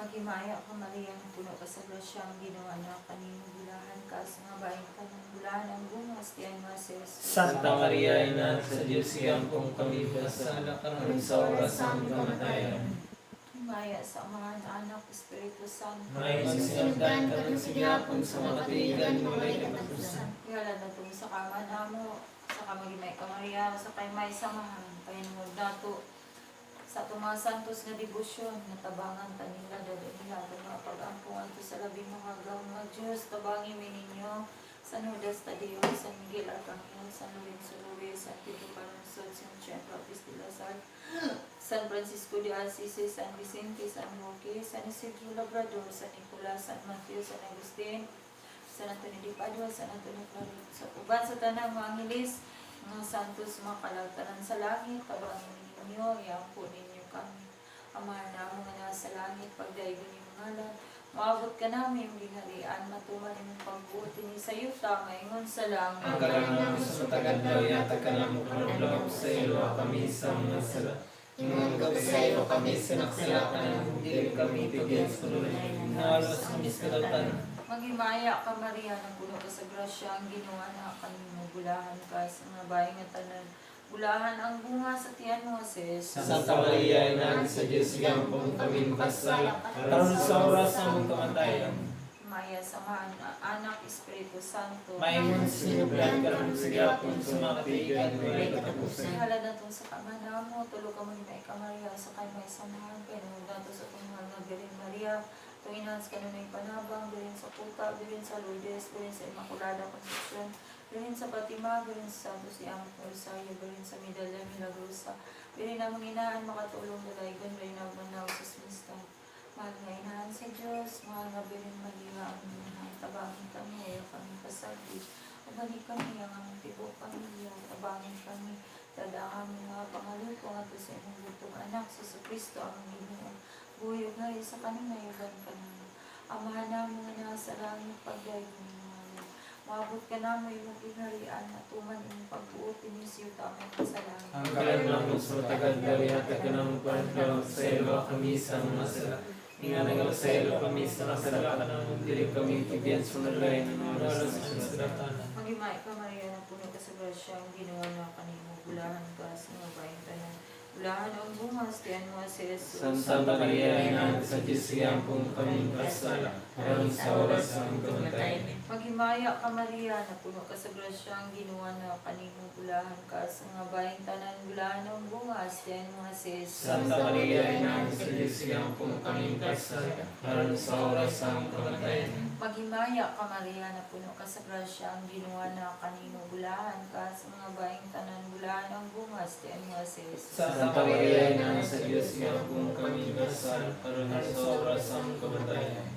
Maghimaya ka, Maria, nga puno ka sa grasya, ang Ginoo na kanimo, bulahan ka sa nga bahin ka ng bulahan ang bunga sa tiyan nga si Jesus. Santa Maria, Ina sa Diyos, iyampong kami sala karon sa oras sa among kamatayan. Himaya sa Amahan, Anak, Espiritu Santo. May sinugdan karon sa gihapon sa mga katuigan walay katapusan. Ihala na itong sa kama namo, sa kamagimay ka Maria, sa kay may samahan, pahinungod nato sa atong mga santos nga debosyon, natabangan ta nila, dada nila, atong mga pag-ampungan to sa labing makagaw nga Diyos, tabangi mi ninyo, San Judas Tadeo, San Miguel Arcangel, San Lorenzo Luis, San Pedro Calungsod, San Juan Bautista de la Salle, San Francisco de Assis, San Vicente, San Roque, San Isidro Labrador, San Nicolas, San Mateo, San Agustin, San Antonio de Padua, San Antonio Claret, sa uban sa tanang mga angeles, mga santos, mga kalagtanan sa langit, tabangin ninyo, iampo ninyo kami. Ama namo nga nasa langit, pagdaygon imong ngalan, maabot ka namin imong gingharian, matuman imong pagbuot dinhi sa yuta, maingon sa langit. Ang kalan namo sa matagad na ihatag ka namo karong adlaw. Pasayloa kami sa among mga sala. Ingon nga pasaylo kami sa nagsala kanamo. Dili kami tugyan sa panulay, inuwalos kami sa kalautan. Maghimaya ka, Maria, nga puno ka sa grasya, ang Ginoo na kanimo, bulahan ka sa mga bahay nga tanan. Bulahan ang bunga sa tiyan mo, si Jesus. Santa Maria, Ina sa Diyos, iyampong kami makasala karon sa oras sa among kamatayan. Himaya sa Amahan, Anak, Espiritu Santo. Maingon sinugdan karon sa gihapon sa mga katuigan walay katapusan. Ihalad nato sa kama namo, tulo ka mo ka Maria, sa kay may samahan, kay nungod nato sa atong mahal nga Birhen Maria, itong inahan sa kanunay panabang, Birhen sa Kuta, Birhen sa Lourdes, Birhen sa Immaculada Concepcion, Birhen sa Fatima, Birhen sa Santos y Amot Rosario, Birhen sa Medalla Milagrosa, Birhen among inahan makatulong dalaygon, Birhen ang manaw sa Smista. Mahal nga inahan sa Diyos, mahal nga Birhen Maria, ang inahan, tabangin kami, ayaw kami pasagdi. Ubani kami ang among tibuok pamilya, tabangin kami, tada ang among mga pangaluto ngadto sa imong bugtong anak, sa Kristo among Ginoo. Buhi ug hari sa kanunay-uban kanamo. Amahan namo nga naa sa langit, pagdayon imong ngalan. Moabot kanamo imong gingharian, matuman imong pagbuot dinhi sa yuta mahimo sa langit. Ang kalan namo sa matagad ihatag kanamo karong adlaw. Pasayloa kami sa among mga sala. Nga nagapasaylo kami sa nakasala kanamo. Dili kami tugyan sa panulay, hinuolas kami sa kadautan. Maghimaya ka, Maria, napuno ka sa grasya, ang Ginoo naa kanimo, bulahan ka sa mga babaeng tanan. Bulahan ang bunga sa tiyan mo si Jesus. Santa Maria, Ina sa Diyos, iampo kami makasala, karon sa oras sa among kamatayon. Maghimaya ka, Maria, napuno ka sa grasya, ang Ginoo naa kanimo, bulahan ka sa mga babaeng tanan, bulahan ang bunga sa tiyan mo si Jesus. Santa Maria, Ina sa Diyos, iampo kami makasala, karon sa oras sa among kamatayon. Maghimaya ka, Maria, napuno ka sa grasya, ang Ginoo naa kanimo, bulahan ka sa mga babaeng tanan, bulahan ang bunga sa tiyan mo si Jesus. Santa Maria, Ina sa Diyos, iampo kami makasala, karon sa oras sa among kamatayon.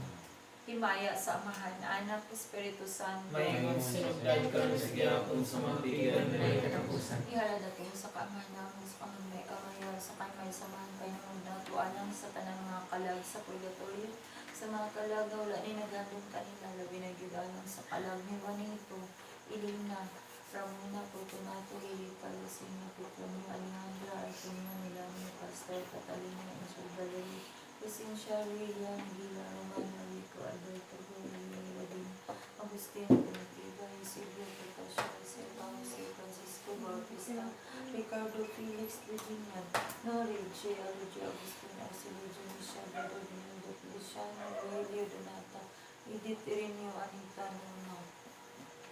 Himaya sa Amahan, Anak, Espiritu Santo. Maingon sinugdan Karon sa gihapon sa mga tiyan na katapusan. Ihalad nato sa kaamahan namo sa kamay kamayo sa kamay samahan kay namong natualang sa tanang mga kalag sa purgatorio, sa mga kalag nga wala ni naghandom kanila, labi na gyud alang sa kalag ni Juanito, Elena, Ramona, Fortunato, Lilita, Lucina, Petronio, Alejandra, Artemio, Melanie, Pastor, Catalina, Angel, Valerie, Lucencia, William, Gila, Romano, Rico, Alberto, Gloria, Wadin, Agustin, Primitiba, Eusebio, Protasio, Josefa, Jose, Francisco, Bautista, Ricardo, Felix, Virginia, Nori, J. Luigi, Agustin, Arcelio, Michelle, Gado, Domingo, Feliciano, Rogelio, Donata, Edith, Ireneo, Anita, Norma.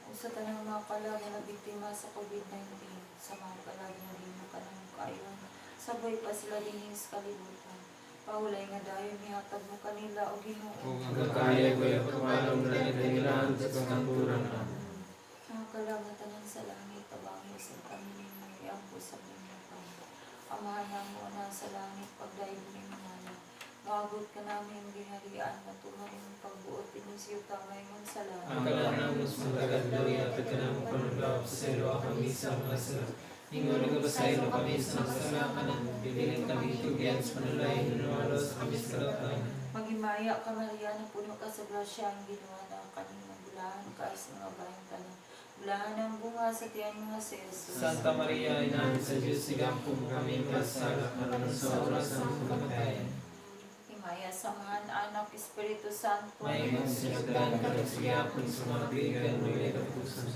Ug sa tanang mga kalag nga nabiktima sa COVID-19, sa mga kalag nga di mo kanang kaayon, sabay pa sila dinhi sa kalibutan. Pahulay nga dayon mihatag mo kanila o Ginoo. Ang kaya ko yung kamalong na nila sa kanturan. Amen. Mga kalag nga tanan sa langit, tabangi sa kami ninyo, iampo sa ninyo kami. Amahan namo na sa langit, pagdayon nimong ngalan. Moabot kanamo imong gingharian, matuman imong pagbuot dinhi sa yuta mahimong sa Ang langit. kalan namo sa matagad ihatag kanamo karong adlaw. Pasayloa kami sa mga sala. Ingon nagapasaylo kami sa nakasala kanamo. Dili kami tugyan sa panulay, hinuolas kami sa kadautan. Maghimaya ka, Maria, napuno ka sa grasya, ang Ginoo naa kanimo, bulahan ka sa mga babaeng tanan. Bulahan ang bunga sa tiyan mo si Jesus. Santa Maria, Ina sa Diyos, iampo kami makasala, karon sa oras sa among kamatayon. Himaya sa Amahan, Anak, Espiritu Santo. Maingon sinugdan karon sa gihapon sa mga tuigan walay katapusan.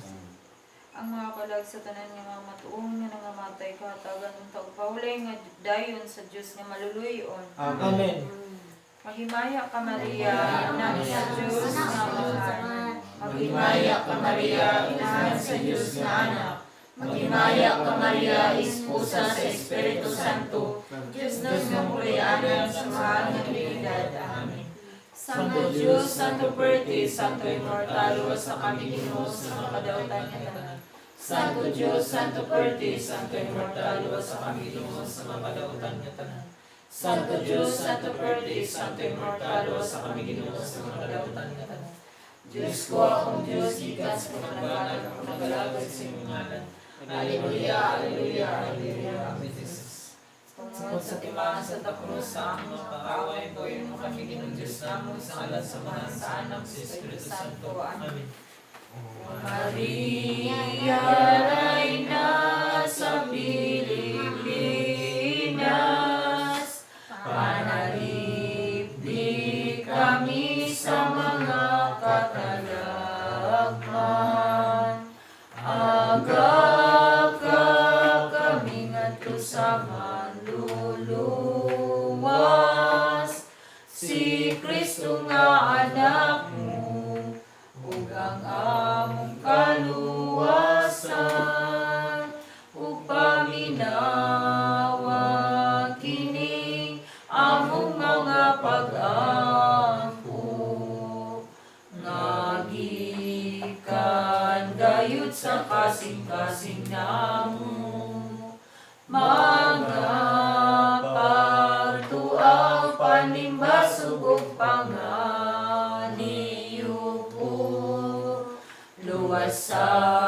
Ang mga kalag sa tanan nga mga matuohon nga nangamatay, kahatagan unta og pahulay nga dayon sa Dios nga maluluy-on. Amen. Maghimaya ka, Maria, Anak sa Dios nga Amahan. Maghimaya ka, Maria, Inahan sa Dios nga Anak. Maghimaya ka, Maria, Esposa sa Espiritu Santo. Diyos nga puloy-anan sa mahal nga Trinidad. Amen. Santo Diyos, Santo Fuerte, Santo Immortal, luwasa kami Ginoo sa mga kadautan nga tanan. Santo Diyos, Santo Fuerte, Santo Immortal, luwasa kami Ginoo sa mga kadautan nga tanan. Santo Diyos, Santo Fuerte, Santo Immortal, luwasa kami Ginoo sa mga kadautan nga tanan. Diyos ko, akong Diyos, gikan sa panagbanag ako nagalagad sa imong ngalan. Alleluia, Alleluia, Alleluia. Amen, Jesus. Tungod sa timaan sa Santa Cruz sa among mga kaaway, buoyon mo kami Ginoong Diyos namo sa ngalan sa Amahan, sa Anak, sa Espiritu Santo. Amen. Maria, Reyna sa Pilipinas, panalipdi kami sa mga katalakman. Agaka kami ngadto sa manluluwas, si Kristo nga anak mo, ug ang among kaluwasan, ug paminawa kining among mga pag-ampo nga gikan gayud sa kasing-kasing namo mga pagtuaw, panimbasog ug panganiyupo, luwasa.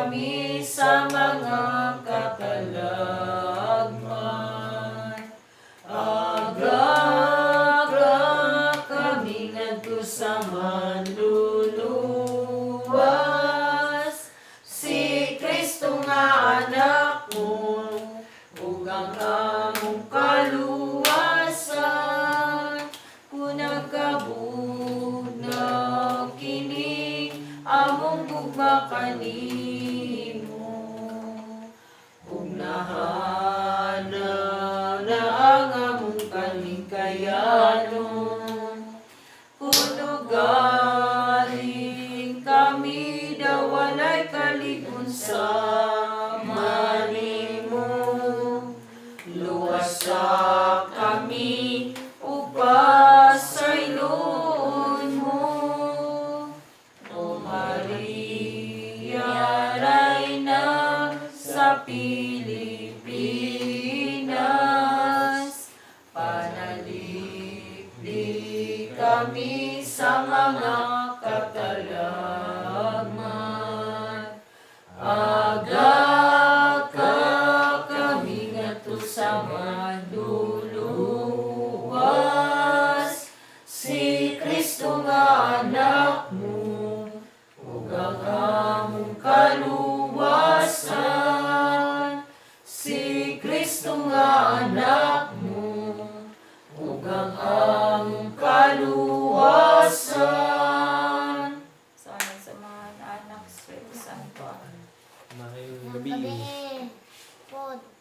kami sa mga katalagman. Aga ka kami ngadto sa manluluwas. Si Kristo nga anak mo, ug ang among kaluwasan. Kung nagkabugnaw kini, among gugma kanimo. Ug nahana na ang among kalingkayanon. Kuno galing kami daw walay kalig-on sa manimo. Luwasa kami upasayloon mo. O Maria, Reyna sa Pilipinas, panalipdi kami sa mga